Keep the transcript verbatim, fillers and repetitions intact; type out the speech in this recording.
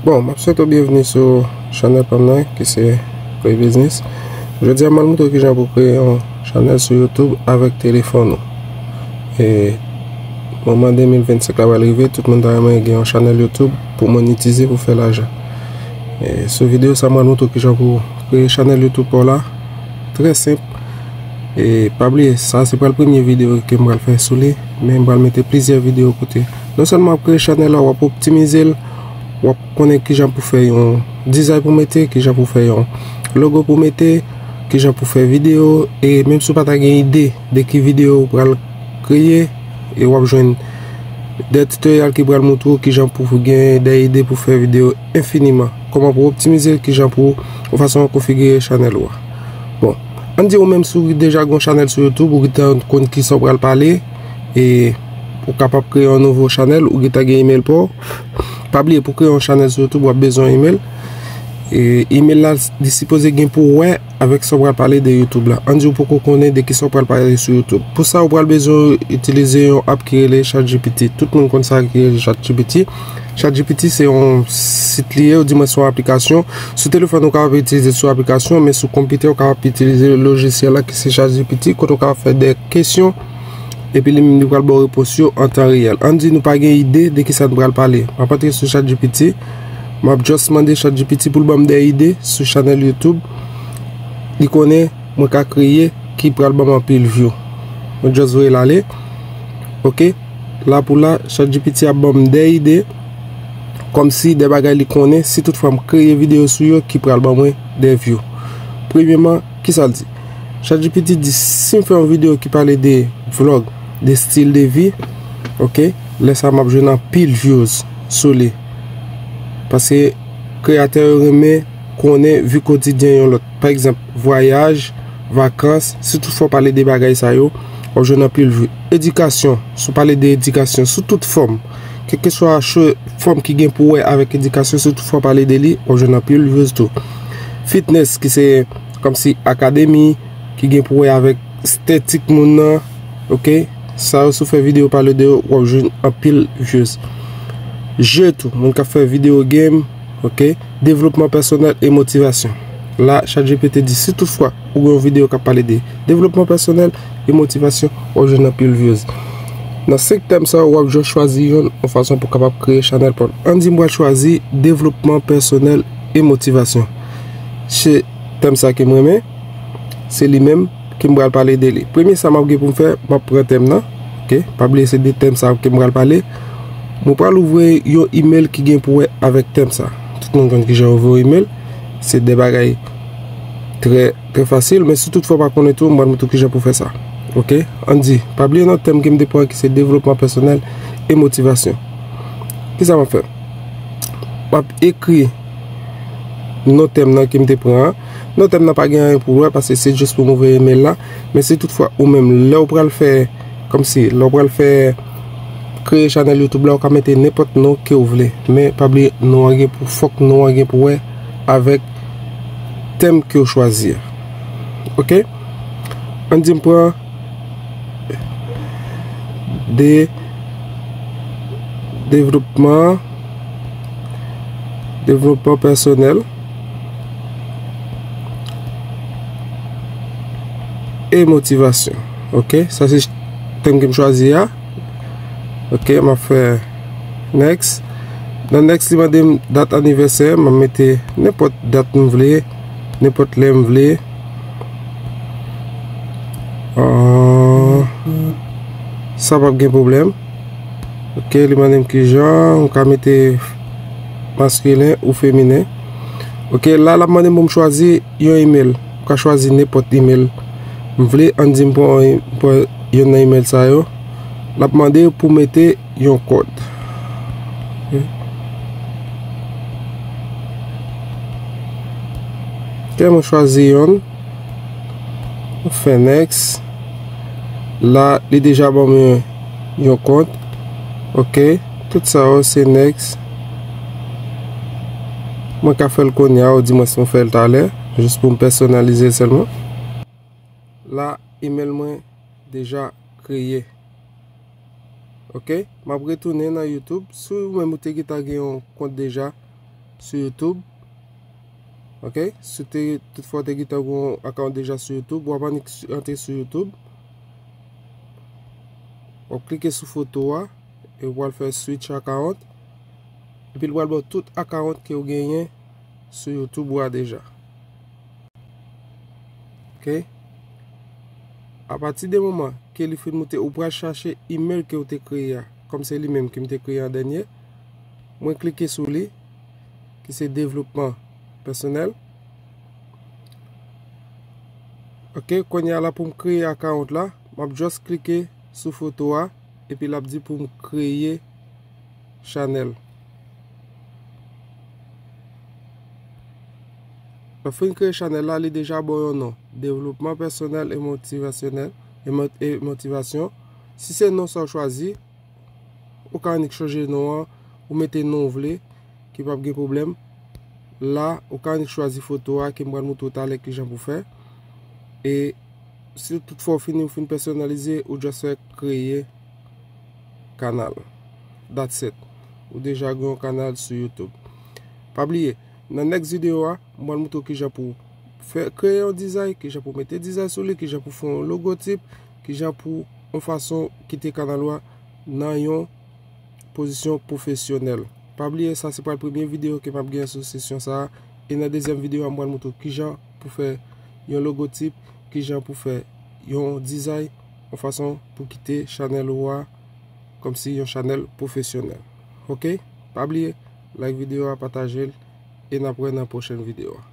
Bon, m ap swete w byenvni sou chanèl pa m nan, ki se Koy Biznis. Jodi a, m al montre w kijan pou w kreye yon chanèl sou YouTube avèk telefòn ou. E moman de mil vennsenk la pral rive, tout moun ta renmen gen yon chanèl YouTube pou monetize, pou fè lajan. E sou videyo sa, m al montre w kijan pou w kreye chanèl YouTube pa w la. Trè senp. E pa bliye, sa se pral premye videyo ke m pral fè sou li, men m pral mete plizyè videyo kote non sèlman w ap kreye chanèl la, w ap optimize l, w ap konnen kijan pou fè yon dizay pou mete, kijan pou fè yon logo pou mete, kijan pou fè videyo, e menm si w pa ta gen ide de ki videyo w pral kreye, e w ap jwenn de tutorial ki pral montre w kijan pou gen de ide pou fè videyo enfiniman. Kòman pou optimize l, kijan pou yon fason konfigire chanèl ou a. Bon, ann di ou menm si w deja gen yon chanèl sou YouTube, ou gentan konn kisa w pral pale, e ou kapab kreye yon nouvo chanèl, ou gentan gen email pa w. Pa bliye, pou kreye yon chanèl sou YouTube, w ap bezwen yon email. E email la, li sipoze gen pou wè avèk sa w pral pale de YouTube la. Ann di w poko konnen de kisa w pral pale sou YouTube. Pou sa, ou pral bezwen itilize yon app ki rele ChatGPT. Tout moun konn sa ki rele ChatGPT. ChatGPT se yon sit li ye, ou di mwen se yon aplikasyon. Sou telefòn, ou kapab itilize sou aplikasyon, men sou konpitè, ou kapab itilize lojisyèl la ki se ChatGPT, kote ou kapab fè de kesyon, epi li menm li pral ba w repons yo an tan reyèl. Ann di nou pa gen ide de kisa n pral pale. M ap antre sou ChatGPT, m ap just mande ChatGPT pou l ban m de ide sou chanèl YouTube. Li konnen mwen ka kreye ki pral ban m anpil view. Mwen just voye l ale. Ok, la pou la, ChatGPT ap ban m de ide, kòmsi de bagay li konnen, si toutfwa m kreye videyo sou yo ki pral ban mwen de view. Premyèman, kisa l di? ChatGPT di si m fè yon videyo ki pale de vlog, de stil de vi, ok, lè sa m ap jwenn anpil views sou li. Paske kreyatè yo renmen konnen vi kotidyen yon lòt. Pa egzanp, vwayaj, vakans, si toutfwa w pale de bagay sa yo, w ap jwenn anpil vi. Edikasyon, si w pale de edikasyon sou tout fòm, kèlkeswa cho-, fòm ki gen pou wè avèk edikasyon, si toutfwa w pale de li, w ap jwenn anpil views tou. Fitness, ki se kòmsi akademi, ki gen pou wè avèk estètik moun nan, ok? Sa yo, si w fè videyo pale de yo, w ap jwenn anpil views. Je tou, moun k ap fè videyo game, ok? Devlopman pèsonèl e motivasyon. La, ChatGPT di, si toutfwa ou gen yon videyo k ap pale de devlopman pèsonèl e motivasyon, w ap jwenn anpil views. Nan senk tèm sa yo, w ap jis chwazi youn, yon fason pou w kapab kreye chanèl pa w. Ann di m pral chwazi devlopman pèsonèl e motivasyon. Se tèm sa ke m renmen, se li menm ke m pral pale de li. Premye sa m ap gen pou m fè, m ap pran tèm nan. Ok, pa bliye se de tèm sa ke m pral pale. Mwen pral ouvri yon email ki gen pou wè avèk tèm sa. Tout moun konn kijan ouvri yon email. Se de bagay trè, trè fasil, men si toutfwa w pa konnen tou, m pral montre w kijan pou fè sa. Ok, ann di, pa bliye nan tèm ke m te pran ki se devlopman pèsonèl e motivasyon. Kisa m ap fè? M ap ekri non tèm nan ke m te pran an. Non tèm nan pa gen anyen pou l wè, paske se jis pou m ouvri email la. Men si toutfwa ou menm, lè w pral fè, kòmsi, lè w pral fè, kreye chanèl YouTube la, ou ka mete nenpòt non ke w vle. Men pa bliye, non an gen pou, fòk non an gen pou wè avèk tèm ke w chwazi a. Ok? Ann di m pran de devlopman, devlopman pèsonèl e motivasyon. Ok, sa se tèm ke m chwazi a. Ok, m ap fè next. Nan next, li mande m dat anivèsè, m ap mete nenpòt dat m vle, nenpòt lè m vle. Ah, sa p ap gen pwoblèm. Ok, li mande m kijan, m ka mete maskilen ou feminen. Ok, la, l ap mande m pou m chwazi yon email. M ka chwazi nenpòt email m vle, ann di m pran, m pran youn nan email sa yo. L ap mande pou mete yon kòd. Ok. Ok, mwen chwazi youn. Mwen fè next. La, li deja ban mwen yon kont. Ok. Tout sa yo, se next. Mwen ka fè l kounye a, ou di mwen si mwen fè l talè. Jis pou m pèsonalize l sèlman. La, email mwen deja kreye. Ok, m ap retounen nan YouTube. Si ou menm ou te gentan gen yon kont deja, sou YouTube. Ok, si w te, toutfwa w te gentan gen yon account deja sou YouTube, w ap annik antre sou YouTube. W ap klike sou foto a e w pral fè switch account. Epi l pral ba w tout account ke w genyen sou YouTube ou a deja. Ok. Apati de moman ke li fin moute, ou pral chache email ke w te kreye a. Kòm se li menm ke m te kreye an dènye, mwen klike sou li, ki se devlopman pèsonèl. Ok, kounye a la pou m kreye account la, m ap just klike sou foto a, epi l ap di pou m kreye chanèl. Lè w fin kreye chanèl la, li deja ba w yon non, devlopman pèsonèl e motivasyonèl, e mo-, e motivasyon. Si se non sa w chwazi, ou ka annik chanje non an, ou mete non w vle, ki p ap gen pwoblèm. La, ou ka annik chwazi foto a ke m pral montre w talè kijan pou fè. E si toutfwa w fini, ou fin pèsonalize, ou just fè kreye kanal. That's it. Ou deja gen yon kanal sou YouTube. Pa bliye, nan next videyo a, m pral montre w kijan pou fè, kreye yon dizay, kijan pou mete dizay sou li, kijan pou fè yon logotip, kijan pou yon fason kite kanal ou a nan yon pozisyon pwofesyonèl. Pa bliye, sa se pral premye videyo ke m ap gen sou sesyon sa a. E nan dezyèm videyo a, m pral montre w kijan pou fè yon logotip, kijan pou fè yon dizay, yon fason pou kite chanèl ou a kòmsi yon chanèl pwofesyonèl. Ok? Pa bliye, like videyo a, pataje l, e n ap wè nan pwochèn videyo a.